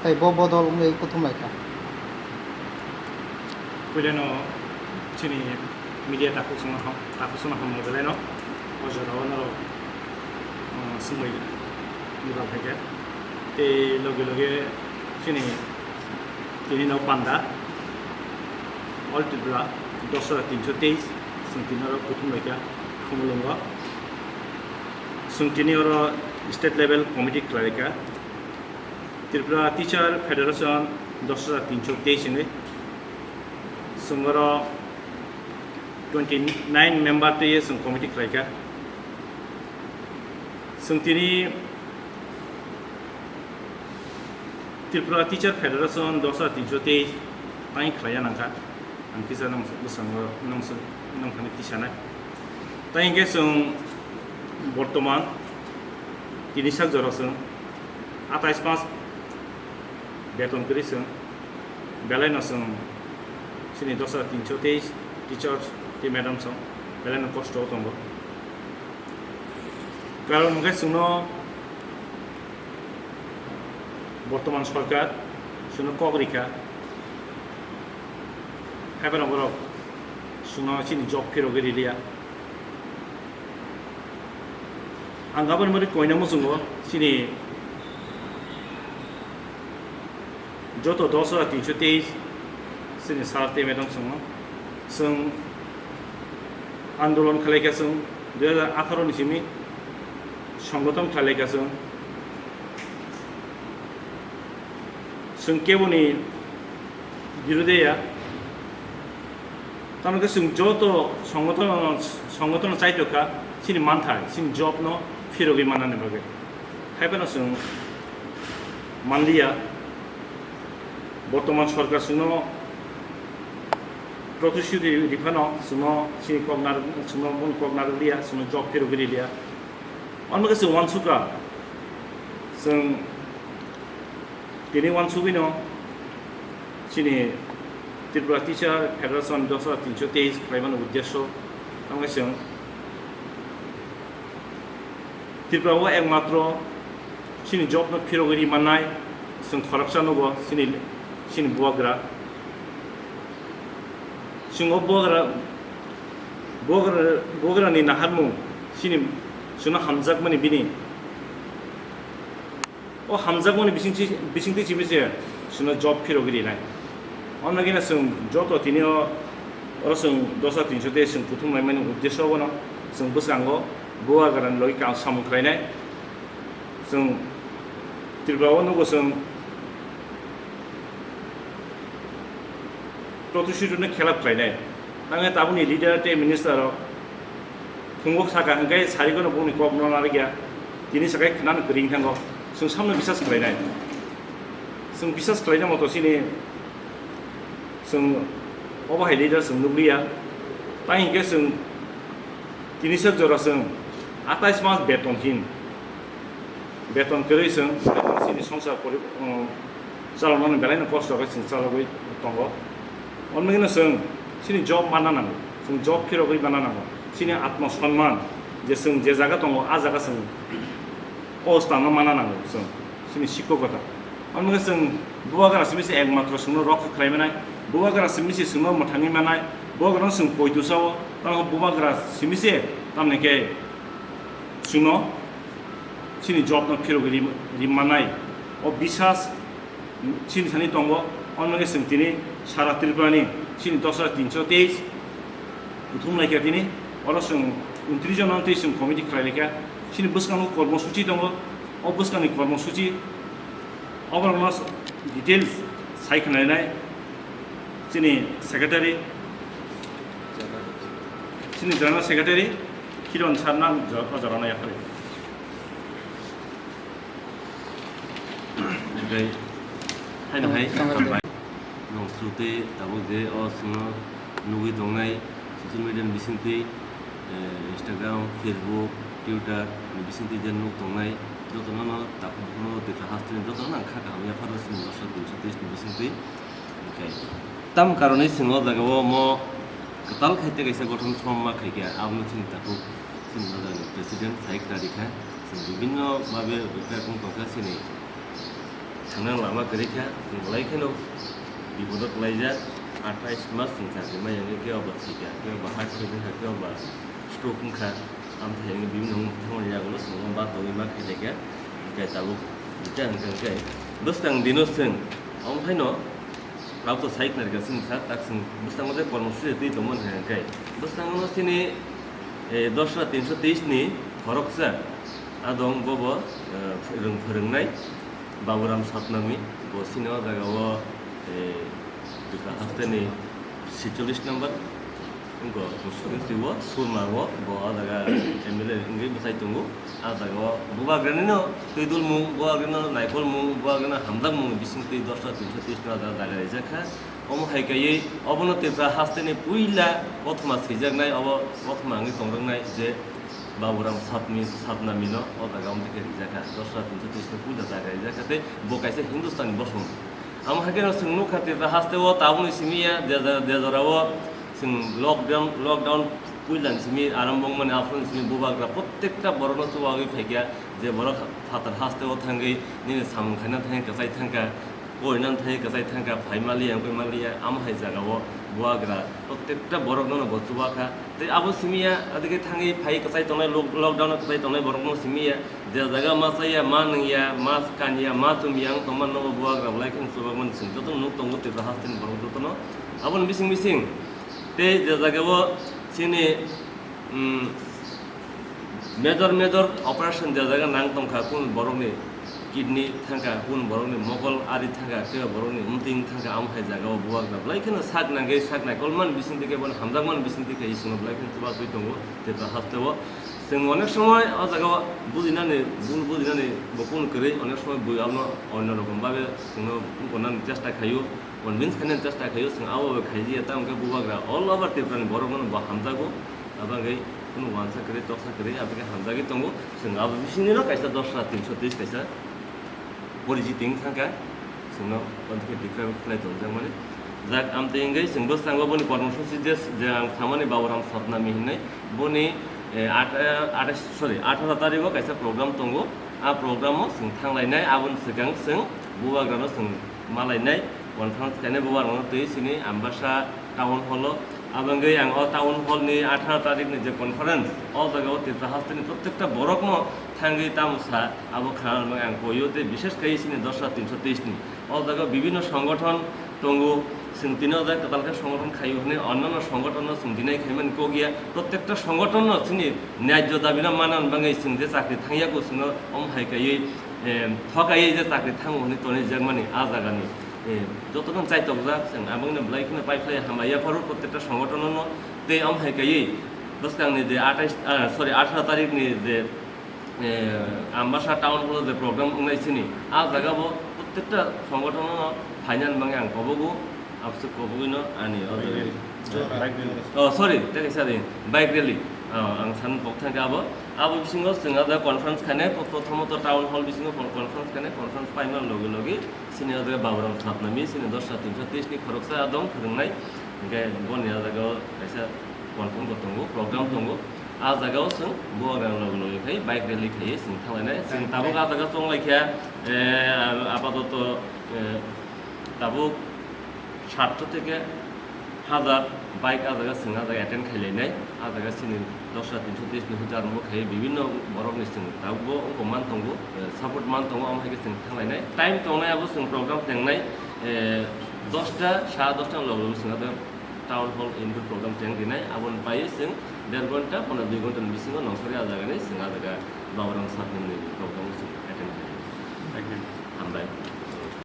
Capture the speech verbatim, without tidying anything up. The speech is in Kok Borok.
Tei bo bodol wngwi kuthum lai kha. Puilano chini media takhuk songno ham-, takhuk songno hambai belai no o jora o norok, uh, swngwi muchung phaikha. Tei loge loge chini tini no panda All Tripura dos hajar tinsho teis chwng tini norok kuthum lai kha Khumulwngo. Chwng tini oro state level committee khlai lai kha. Tripura Teacher Federation dos hajar tinsho teis hinwi chwng oro twenty nine member twiwi chwng committee khlai kha. Chwng tini Tripura Teacher Federation dos hajar tinsho teis tang khlaiya nangkha. Ang kisa nang bwskango nang, nang thani tisanai. Tai hwnkhe chwng bortoman tini sak jora chwng atais mas beton kwrwi chwng belai no chwng chini dos hajar tinsho teis teachers tei madam chwng belai no kosto o tongo. Karon hwnkhe chwngno bortoman sorkar chwngno kok rikha, haiphano borok chwngno chini job phirogwi riliya. Ang aboni bagwi koina muchungo chini joto dos hajar tinsho teis chini sir tei madam chwngno chwng andolon khlai kha chwng dui hajar atharo ni simi songgothon khlai lai kha chwng. Chwng keboni birodhe ya. Tamokhe chwng joto songgothon, songgothon chaitokha chini manthai, chini job no phirogwi mannani bagwi. Haiphano chwng manliya. Bortoman sorkar chwngno protisthuti riphano chwngno chini kok narwk, chwngno boni kok narwkliya, chwngno job phirogwi riliya. Omo khe chwng uansukha, chwng tini uansugwino chini Tripura Teacher Federation dos hajar tinsho teis khlaimani uddesho, tamo khe chwng Tripura o ekmatro chini job no phirogwi ri mannai chwng khoroksa nugo chini, chini bubagra. Chwng o bubagra, bubagra, bubagrani naharmung chini chwngno hamjakmani bini. O hamjakmani bisingchi-, bisingtwi simi se chwngno job phirogwi rinai. Omo khe chwng joto tini o, oro chwng dos hajar tinsho teis chwng kuthum laimani uddesho bono chwng bwskango bubagrani logi kaam samung khlainai. Chwng Tripura o nugo chwng protisthuti no khelap khlainai. Tangwi tabukni leader tei minister rok phungo saka hwnkhe sarigono bongni kok no narwkya. Tini sakai khwnano kwrwi thango. Chwng samno bisas khlainai. Chwng bisas khlaina moto chini chwng obo hai leader chwng nukliya. Tai hwnkhe chwng tini sak jora chwng atais mas beton hin. Beton kwrwi chwng chini songsar pori-, um, chaloknani belai no kosto khe chwng chalogwi tongo. Omo hino chwng chini job manna nango, chwng job phirogwi manna nango. Chini atma sonman je chwng je jaga tongo, a jaga chwng o stano manna nango chwng chini sikokota. Omo hino chwng bubagra simi se ekmatro chwngno rokha khlai manai, bubagra simi se chwngno mwthangwi manai, bubagrano chwng poito sao, tamo bubagra simi se tamni khe chwngno chini job no phirogwi rim-, rimmanai. O bisas chini thani tongo, omo khe chwng tini sara Tripura ni chini dos hajar tinsho teis kuthum lai kha tini, oro chwng untris jon no twi chwng committee khlai lai kha. Chini bwskango kormo suchi tongo, o bwskangni kormo suchi oborokno details sai khwlainai chini secretary, chini general secretary Kiron sir no ang jo-, o jorano yapharwi. Hwnkhe haino hai Thank you. Hambai. Nwng srutwi tabuk je o chwngno nugwi tongnai social media ni bisingtwi, eh, Instagram, Facebook, Twitter ni bisingtwi je nuk tongnai jotono no takhuk bukhukno Tripura hasteni jotono ang kha kaham yapharo chini dos hajar tinsho teis ni bisingtwi. Hwnkhe tam karonwi chwng o jaga o omo kwtal khai tei kaisa gothon somma khai kha, abono chini takhuk chini jagani president sai khna rikha. Chwng bibinno babe bebak wng tongkha chini Thangna lama kwrwi kha, chwng belai kheno bipodo kwlaijak. Athais mas chwng chakri maya wngwi khe obo thwikha, khe obo heart attack wngkha, khe obo stroke wngkha. Amthai wngwi bibini wng thangmani yagulo chwng ma ba tongwi ma khainai khe, hwnkhe tabuk bita hwnkhe hwnkhe bwskang dino chwng omo haino abo to sai khnarikha chini sak, tak chwng bwskango je kormosuchi twi tongmani hwnkhe bwskango chini, eh, dosra tinsho teis ni khoroksa adong bobo, eh, rwng phwrwngnai Baburam Satnami, bo chini o jaga o, eh, Tripura haste ni sicholish number, wngkha constituency o Surma o, bo o jaga M L A wngwi bwsai tongo. A jaga o bubagrani no twi dulmung, bubagrani no naikolmung, bubagrani no hamjakmung bising twi dosra tinsho teis no jaga rijak kha. Omo hai kaiwi obono Tripura haste ni puila kothoma swijaknai, obo kothoma wngwi tongrwknai je Baburam Satmi, Satnami no o jaga omo khe rijak kha. Dosra tinsho teis no puila jaga rijak kha tei bo kaisa Hindustani bosong. Amo hai kheno chwng nukha Tripura haste o tabukni simi ya, je jora, je jora o chwng lockdown, lockdown puila ni simi arambo wngmani, aphuru ni simi bubagra protekta borok no chubawi phaikha, je borok phatar haste o thangwi nini samung khaina thangwi kwchai thangkha, porinani thangwi kwchai thangkha, phai maliya, wngwi maliya, amo hai jaga o bubagra protekta borok no bo chubakha. Tei abo simi ya, adike thangwi phai kwchai tongnai, lock-, lockdown o kwchai tongnai borok no simi ya. Je jaga ma chaya, ma nungya, ma kanya, ma chumya wng tongma nogo bubagra belai kheno chubakmani chwng jotono nuk tongo Tripura haste ni borok jotono. Aboni bising bising tei je jaga o chini, mm, major major operation je jaga nang tongkha, kunu borokni kidney thangkha, kunu borokni mokol ari thangkha, kebo borokni umting thangkha, amo hai jaga o bubagra belai kheno sak nangwi sak naikolmani bising twi khe bono hamjakmani bising twi khe chwngno belai kheno chubagwi tongo Tripura haste o. Chwng onek somoi o jaga o bujinani, bul bujinani bo kunu kwrwi, onek somoi bui abono onno rokom babe chwngno wngkha nani chesta khaio, convince khainani chesta khaio, chwng abo bai khaijiya, tamo khe bubagra all over Tripura ni borok no bo hamjago, abagwi kunu wansa kwrwi, toksa kwrwi, abagwi hamjagwi tongo. Chwng abo bisingni no kaisa dosra tinsho teis kaisa. Porijit wng thangkha, chwngno omo khe declare khlai tonjakmani. Jak, amtwi wngwi chwng bwskango boni kormosuchi je, je ang samani Baburam Satnami hinwi, boni, eh, at-, eh, athais, sorry, atharo tarigo kaisa program tongo. A programo chwng thanglainai, aboni swkang chwng bubagrano chwng malainai, conference khainai bubagrano twi chini Ambasa Town Hall o. Abo wngwi ang o Town Hall ni atharo tarik ni je conference, o jaga o Tripura haste ni protekta borok no thangwi tamo sa abo khna rwmani ang koio tei bishesh khai chini dosra tinsho teis ni o jaga o bibhinno songothon tongo, chwng tini o jaga kwtal khe songothon khaio hwnwi onno songothon no chwng deny khaimani kok ya, protekta songothon no chini nyajyo dabi no mana bagwi chwng je chakri thangya ko chwngno omo hai kaiwi, em, thokaiwi je chakri thango hwnwi tonwi jakmani a jaga ni. Eh, jotono chaitokjak, chwng aboni belai kheno paiphlai hambai yapharo protekta songothon no tei omo hai kaiwi bwskang ni je athais, ah, sorry, atharo tarik ni je, eh, Ambasa Town Hall o je program wngnai chini, a jaga bo protekta songothon no phainani bagwi ang kobogo, abswk kobogwi no ani o jaga. Bike rally. Oh, sorry, tei kaisa di, bike rally. Oh, ang san kok thangkha abo. Abo bisingo chwng a jaga conference khainai, pro-, prothomot Town Hall bisingo con-, conference khainai, conference paima logi logi. Chini o jaga Baburam Satnami, chini dosra tinsho teis ni khoroksa adong phwrwngnai. Hwnkhe boni o jaga o kaisa conference bo tongo, program tongo. A jaga o chwng bubagrani logi logi khai bike rally khaiwi chwng thanglainai. Chwng tabuk a jaga chonglai kha, eh, apatoto, eh, tabuk satso theke hazar bike a jaga chwng a jaga attend khailainai, a jaga chini dosra tinsho teis ni hwnkhe arokbo khai bibhinno borokni chwng tabukbo wngkha man tongo, eh, support man tongo, omo hai khe chwng thanglainai. Time tongnai abo chwng program tengnai, eh, dosta, sa dosta ni loge loge chwng a jaga Town Hall indoor program teng rinai, aboni pai chwng der ghonta, pono dui ghonta ni bisingo nongkhorwi a jaga ni chwng a jaga Baburam Satnami ni